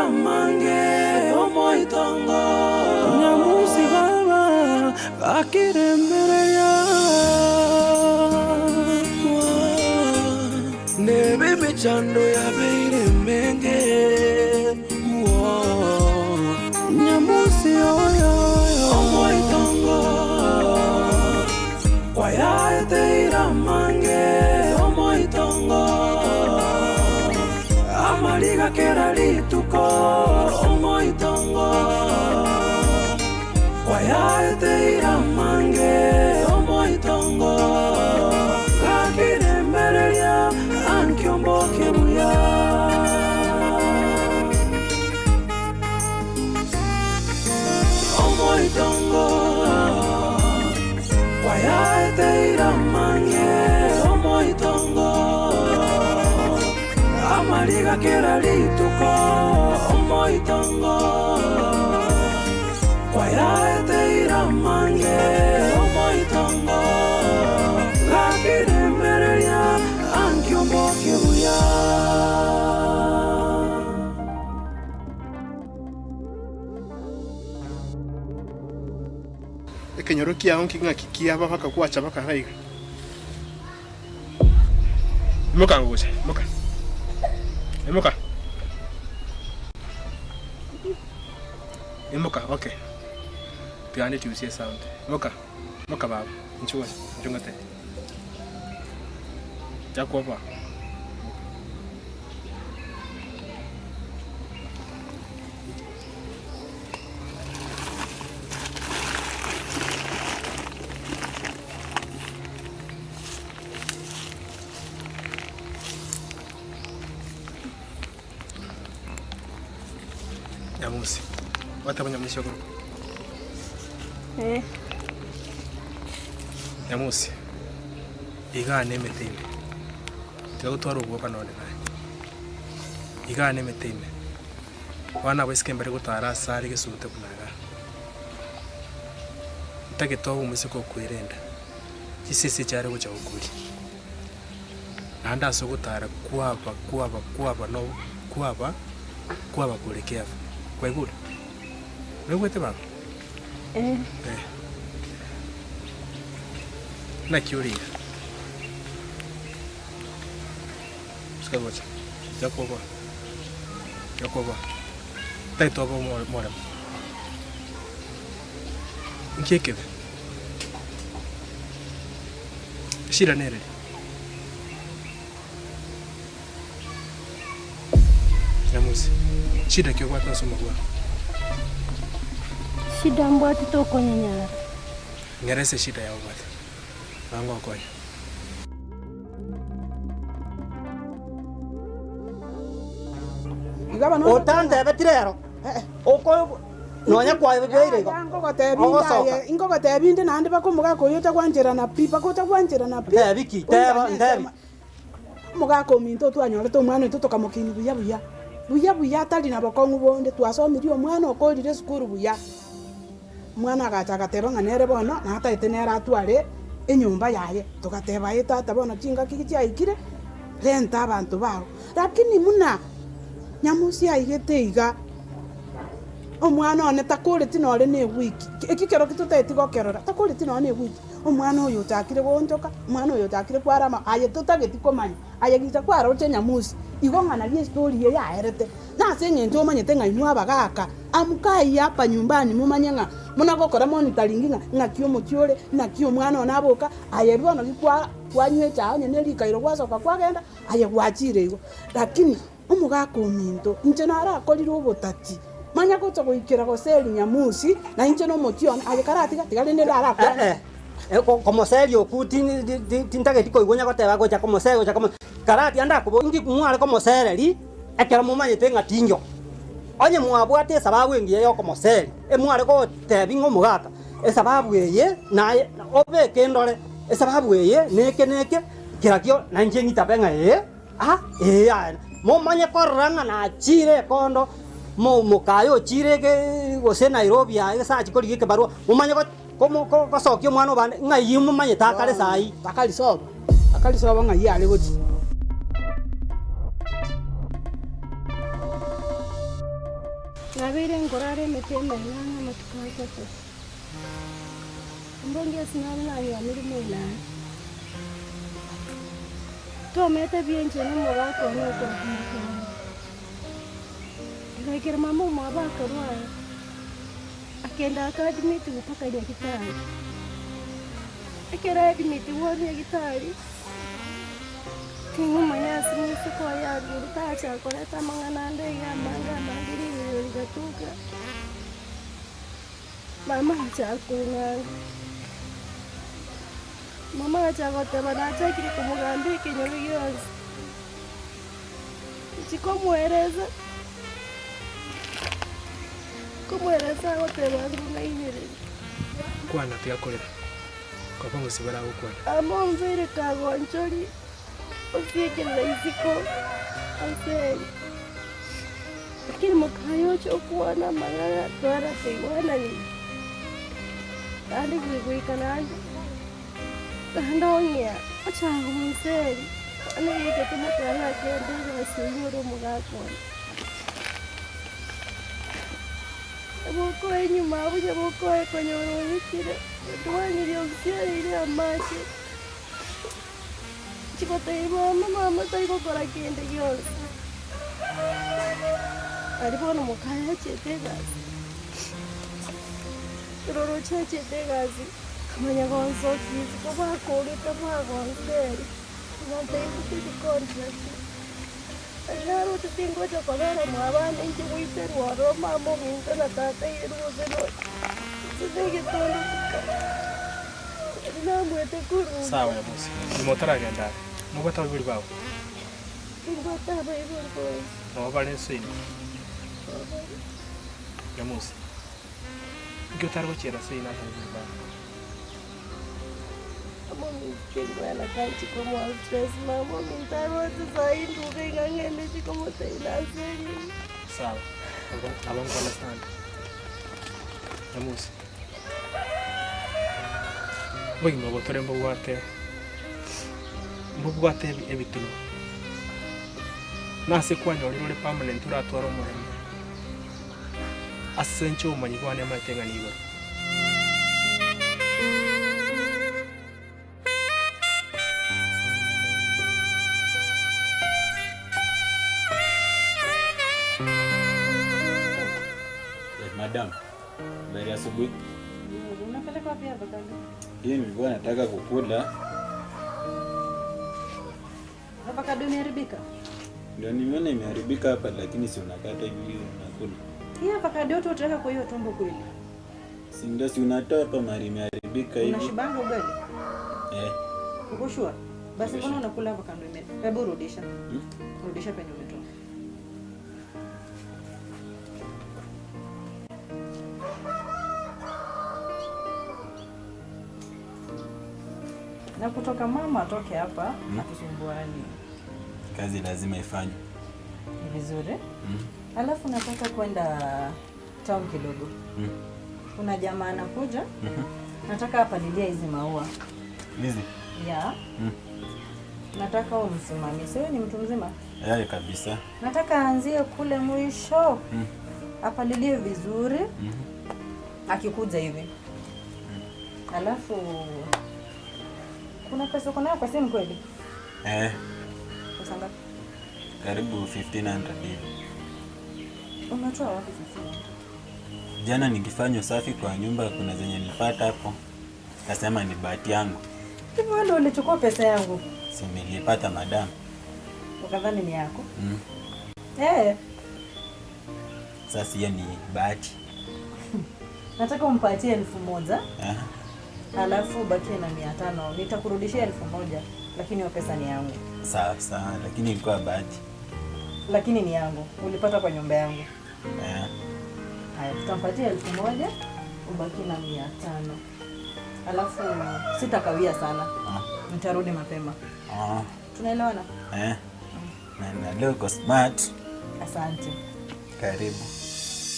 amange omoitongo. Nyamusi baba gakiremereria. Nebe emechando yabeire emenge. Nyamusi oyo omoitongo kwayaeteire amange omoitongo amariga kera rituko omoitongo kwayaeteire amange omoitongo gakiremereria ankiombokie buya. Omoitongo kwayaeteire amange omoitongo amariga kera rituko omoitongo kwayaeteire amange omoitongo gakiremereria ankiombokie buya. Ekenyoro kiao nki ng'aki kiaba bakagwacha bakara iga? Imoka ngocha, imoka. Imoka. Imoka, okay. Tiga netiusie esound. Imoka, imoka baba, inchuo gocha, inchuo ngotebie. Jakoba. Nyamusi. Gwateba Nyamusi okorokwa? Eh. Nyamusi, igaa nemete ime. Tiga gotwara obwoba nonye naye. Igaa nemete ime. Abana abaiseke mbare gotara ase are gesunte buna igaa. Ntagete obe omoiseke okwerenda, chisese chiare gocha gokoria. Naende ase ogotara kwaba kwaba kwaba no kwaba kwaba kore careful. Kwaigure? Noigwete baba? Eh. Eh. Naki ore iga? Suka gocha. Jakobo. Jakobo. Tari tobe omoremo. Nki ekebe? Eshira nereri? Nyamusi, shida ki obwate ase omobua? Shida mbwate tokonyenyara. Ng'era ase eshida yao obwate, banga okonya. Otantebeti rero, oko nonya kwabeire igo, ogosoka. Ingogotebi inde naende baka omogaka oyio otagwancherana pi, baka otagwancherana pi. Ntebi ki? Teba, ntebi. Omogaka ominto otwanyorete omwana oito tokamokinia buya buya, buya buya atari na bokong'u bonde, twasomirie omwana okorire esukuru buya. Omwana agacha agateba ng'a nere bono natagete nere atware enyomba yaye, togateba aye tata bono chingaki chiaikire, renta abanto bao. Lakini buna nyamosi aigete iga, omwana one takoreti nore na ewiki, eki kero ki totageti gokerora, takoreti nonye na ewiki, omwana oyo ochakire goonchoka, omwana oyo ochakire kwarama, aye totageti komanya, aye gicha kwaroche nyamosi, igo ng'a nari estori eye yaerete. Nase engencho omanyete ng'a inwe abagaaka, amuka hapa nyumbani momanye ng'a buna gokora monitoring ng'a ng'aki omochie ore, naki omwana one aboka, aye bono ki kwa kwanywa echae onye ne rikairo gwasoka kwagenda, aye gwachire igo. Lakini omogaka ominto, inche narakorire obotati, manya gocha goikera gose erinyamusi, na inche nomochie one, aye karatiga, tiga rende ndarakwane. Eh, eh, komoseria okwo tintageti koigwa onye goteba gocha komoseria gocha komo karatiga ndakobo inki mware komosereri. Ekero momanyete ng'a tinyo, onye mwabwate esababu engiya y'okomoseria, emware gotebi ng'a omogaka, esababu eye naye obeke ndore, esababu eye neke neke, kerakio nainche ng'itabe ng'a ee, aa, ee aye. Momanye korora ng'a nachire ekondo, mo mokaye ochire ege gose Nairobi aye gose achia korigia ekebarua, momanye go komo gosokia omwana obande ng'ai momanyete akare saii. Akarisoba, akarisoba ng'ai are gochia. Nabeire nkorara emete emenene ang'e amatuko atato. Mbonge ase nare nanyuomire moinane. Twamanyete buya inche na omogaka one okorokwa Mokaya. Egaikera mama omwabo akarwara, akenda akaadimitiwa mpaka nyagitari. Ekero aadimitiwa aria nyagitari, ting'omanya ase moiseke oye arurete acha koreta amang'ana ande iga amange amange riberero rigatoka. Mama agacha kong'anga, mama agacha goteba nachakire komogambia ekenyoro gionsi, inchi komoeresa, komoeresa agoteba ngong'ainereria. Kwana tiga korera, koba omosibore agokwana. Ama ombeire kagonchoria, osiekerera isiko ase eye. Lakini mokaye oche okwana amang'ana twara toigwanani, naende goika naende naende ong'ea ochaka komoseri bono egento mokare akende egasi eywo ore omogaka one. Bokoe nyuma abwo nyabokoe konyora obekire otwanirie obisiareire amache, chigotebia mama mama tari gokora kende gionsi. Aria bono mokaye achete egasi, ekero oroche achete egasi, akamanya gonsokia isiko bakorete bagonseri, agantebia tindi contract, aria naroche tingocha kobera mwabande inche goiterwa ororo mama ominto na tata airwe gose nonya gose na egetondo tika, aria namoete korwa. Sawa Nyamosi, nyuma otaragenda are, nobwate abaibori bao? Nimbwate abaibori bonsi. Nabo bare ense ime. Nyamosi, inki otare gochiera ase ime ase abaibori bao? Omominto keng'wana tanchi komoa stress mama ominto aroche saii nduga iga ng'ende chikomotebia nase erinde. Sawa, nabo nabo nko understand. Nyamosi, obogima obo tore mbobwate mbobwate ebitunwa. Nase kwanyorire ore permanent oratware omorembe, ase inche obomanyi bwane omanyete ng'a nigoro. Eh, madam, habari ya asubuhi. Unapeleka wapi avocado? Hii nilikuwa nataka kukula, Avocado imeharibika? ndio nimeona imeharibika hapa, lakini si unakata hivi unakula. Hii avocado yote utaweka kwa hiyo tumbo kweli? Si ndio, si unatoa hapa mahali imeharibika hivi. Unashibanga ugali? Eh, Uko sure? Basi Niko mbona sure. unakula avocado ime? Hebu rudisha. Hmm? Rudisha penye umetoa. Na kutoka mama atoke hapa hatusumbuani. Kazi lazima ifanywe. Ni vizuri. Alafu nataka kwenda town kidogo. Kuna jamaa anakuja. Nataka apalilie hizi maua. Hizi? Ya. Nataka umsimamie. Sio ni mtu mzima? Eh, kabisa. Nataka aanzie kule mwisho. Apalilie vizuri. Akikuja hivi. Alafu kuna pesa uko nayo kwa simu kweli? Eh, Pesa ngapi? karibu 1500 hivi. Umetoa wapi sasa? Jana nikifanya usafi kwa nyumba kuna zenye nilipata hapo. Kasema ni bahati yangu. Hivyo wewe ndio ulichukua pesa yangu. Si nilipata madam. Ukadhani ni yako. Mm. Eh, Sasa hiyo ni bahati. nataka umpatie 1000 Aha. alafu ubakie na 500. Nitakurudishia 1000 lakini hiyo pesa ni yangu. Sawa sawa, lakini ilikuwa bahati. Lakini ni yangu. Ulipata kwa nyumba yangu. Eh. Haya, tutampatia 1000 ubaki na 500. Alafu sitakawia sana. Ah. Nitarudi mapema. Ah. Tunaelewana? Eh. Na, na leo uko smart. Asante. Karibu.